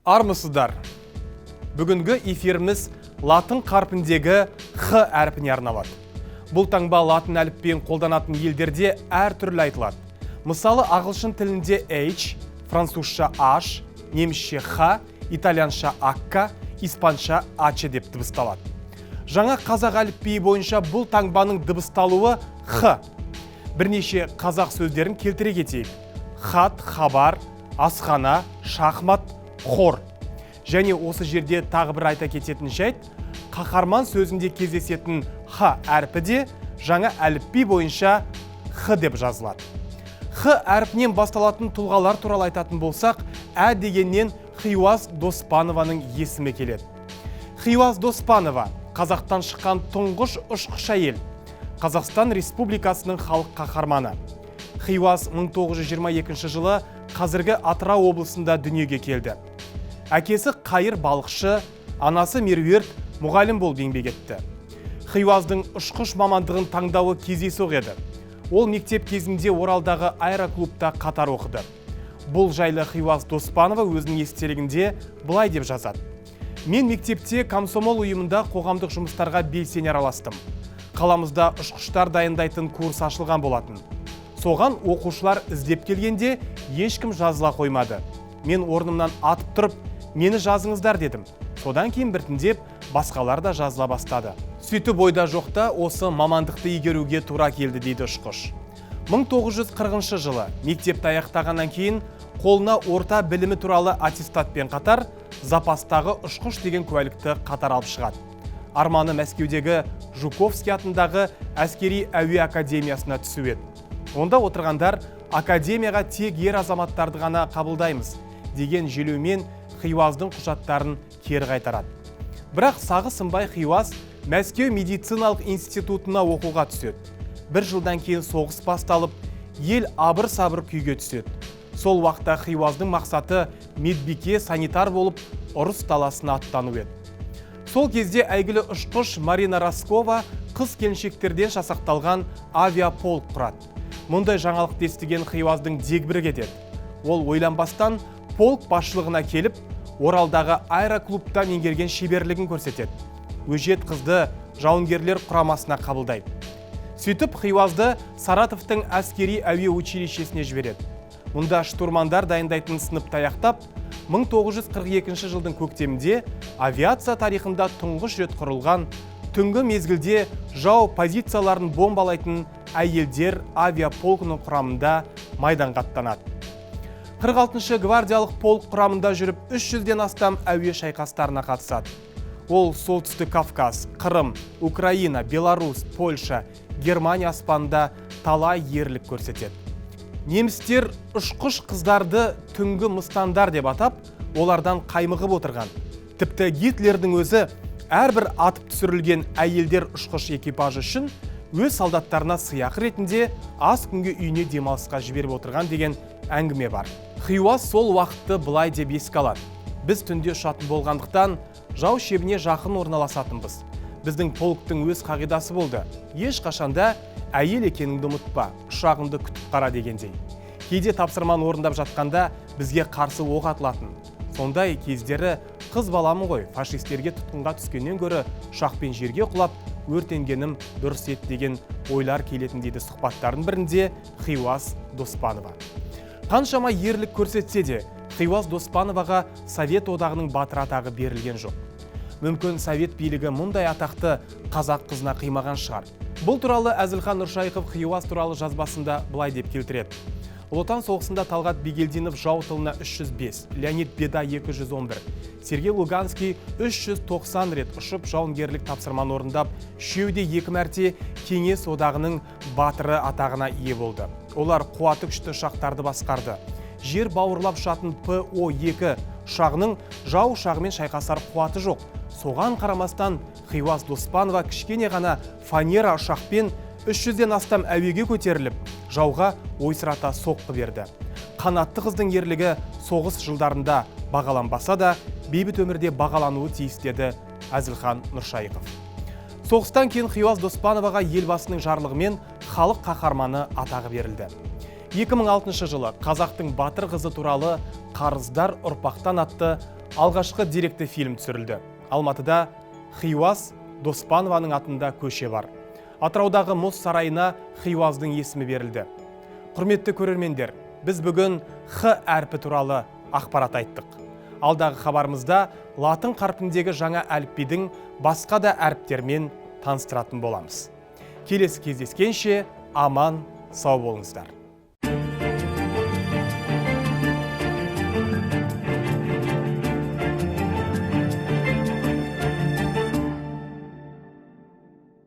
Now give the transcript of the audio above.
Армысыздар! Бүгінгі эфиріміз латын қарпіндегі Х әрпіне арналады. Бұл таңба латын әліпбиін қолданатын елдерде әртүрлі айтылады. Мысалы, ағылшын тілінде H, французша H, немісше Х, итальянша Акка, испанша H деп дыбысталады. Жаңа қазақ әліпбиі бойынша бұл таңбаның дыбысталуы Х. Бірнеше қазақ сөздерін келтіре кетейік. Хат, хабар, асхана, шахмат, хор. Және осы жерде тағы бір айта кететін жайт, қаһарман сөзінде кездесетін Х әрпі де жаңа әліпби бойынша Х деп жазылады. Х әрпінен басталатын тұлғалар туралы айтатын болсақ, ә дегеннен Хиуаз Доспанованың есімі келеді. Хиуаз Доспанова қазақтан шыққан тұңғыш ұшқыш әйел, Қазақстан Республикасының халық қаһарманы. Хиуаз 1922 жылы қазіргі Атырау облысында дүниеге келді. Әкесі Қайыр балықшы, анасы Меруерт мұғалім болып еңбек етті. Хиуаздың ұшқыш мамандығын таңдауы кездейсоқ еді. Ол мектеп кезінде Оралдағы аэроклубта қатар оқыды. Бұл жайлы Хиуаз Доспанова өзінің естелігінде былай деп жазады. Мен мектепте комсомол ұйымында қоғамдық жұмыстарға белсене араластым. Қаламызда ұшқыштар дайындайтын курс ашылған болатын. Соған оқушылар іздеп келгенде ешкім жазыла қоймады. Мен орнымнан атып тұрып, мені жазыңыздар дедім. Содан кейін біртіндеп басқалар да жазыла бастады. Сөйтіп ойда жоқта осы мамандықты игеруге тура келді, дейді ұшқыш. 1940 жылы мектепті аяқтағаннан кейін қолына орта білімі туралы аттестатпен қатар запастағы ұшқыш деген куәлікті қатар алып шығады. Арманы Мәскеудегі Жуковский атындағы әскери әуе академиясына түсу еді. Онда отырғандар академияға тек ер азаматтарды ғана қабылдаймыз деген желеумен Хиуаздың құжаттарын кері қайтарады. Бірақ сағы сынбай Хиуаз Мәскеу медициналық институтына оқуға түседі. Бір жылдан кейін соғыс басталып, ел абыр-сабыр күйге түседі. Сол уақытта Хиуаздың мақсаты медбике, санитар болып ұрыс даласына аттану еді. Сол кезде әйгілі ұшқыш Марина Раскова қыз келіншектерден жасақталған авиаполк құрады. Мұндай жаңалықты естіген Хиуаздың дегбірі кетеді. Ол ойланбастан полк басшылығына келіп, Оралдағы аэроклубта меңгерген шеберлігін көрсетеді. Өжет қызды жауынгерлер құрамасына қабылдайды. Сөйтіп Хиуазды Саратовтың әскери әуе училищесіне жібереді. Мұнда штурмандар дайындайтын сыныпты аяқтап, 1942 жылдың көктемінде авиация тарихында тұңғыш рет құрылған, түнгі мезгілде жау позицияларын бомбалайтын әйелдер авиаполкының құрамында майданға аттанады. 46-шы гвардиялық полк құрамында жүріп 300-ден астам әуе шайқастарына қатысады. Ол Солтүстік Кавказ, Қырым, Украина, Беларусь, Польша, Германия аспанында талай ерлік көрсетеді. Немістер ұшқыш қыздарды түнгі мыстандар деп атап, олардан қаймығып отырған. Тіпті Гитлердің өзі әрбір атып түсірілген әйелдер ұшқыш экипажы үшін өз солдаттарына сыйақы ретінде аз күнге үйіне демалысқа жіберіп отырған деген әңгіме бар. Хиуаз сол уақытты былай деп еске алады. Біз түнде ұшатын болғандықтан жау шебіне жақын орналасатынбыз. Біздің полктың өз қағидасы болды. Ешқашанда әйел екеніңді ұмытпа, ұшағыңды күтіп қара дегендей. Кейде тапсырманы орындап жатқанда бізге қарсы оқ атылатын. Сондай кездері қыз баламын ғой, фашистерге тұтқынға түскеннен гөрі ұшақпен жерге құлап, өртенгенім дұрыс еді деген ойлар келетін, дейді сұхбаттардың бірінде Хиуаз Доспанова. Қаншама ерлік көрсетсе де, Хиуаз Доспановаға Совет Одағының батыр атағы берілген жоқ. Мүмкін, совет билігі мұндай атақты қазақ қызына қимаған шығар. Бұл туралы Әзілхан Нұршайықов Хиуаз туралы жазбасында былай деп келтіреді. Ұлы Отан соғысында Талғат Бигелдинов жау тылына 305, Леонид Беда 211, Сергей Луганский 390 рет ұшып, жауынгерлік тапсырманы орындап, үшеуі де екі мәрте Кеңес Одағының батыры атағына ие болды. Олар қуаты күшті ұшақтарды басқарды. Жер бауырлап ұшатын ПО-2 ұшағының жау ұшағымен шайқасар қуаты жоқ. Соған қарамастан Хиуаз Доспанова кішкене ғана фанера ұшақпен 300-ден астам әуеге көтеріліп, жауға ойсырата соққы берді. Қанатты қыздың ерлігі соғыс жылдарында бағаланбаса да, бейбіт өмірде бағалануы тиіс, деді Әзілхан Нұршайықов. Соғыстан кейін Хиуаз Доспановаға елбасының жарлығымен халық қаһарманы атағы берілді. 2006 жылы қазақтың батыр қызы туралы «Қарыздар ұрпақтан» атты Алғашқы деректі фильм түсірілді. Алматыда Хиуаз Доспанованың атында көше бар. Атыраудағы мұз сарайына Хиуаздың есімі берілді. Құрметті көрермендер, біз бүгін Х әрпі туралы ақпарат айттық. Алдағы хабарымызда латын қарпіндегі жаңа әліпбидің басқа да әріптермен таныстыратын боламыз. Келесі кездескенше аман сау болыңыздар.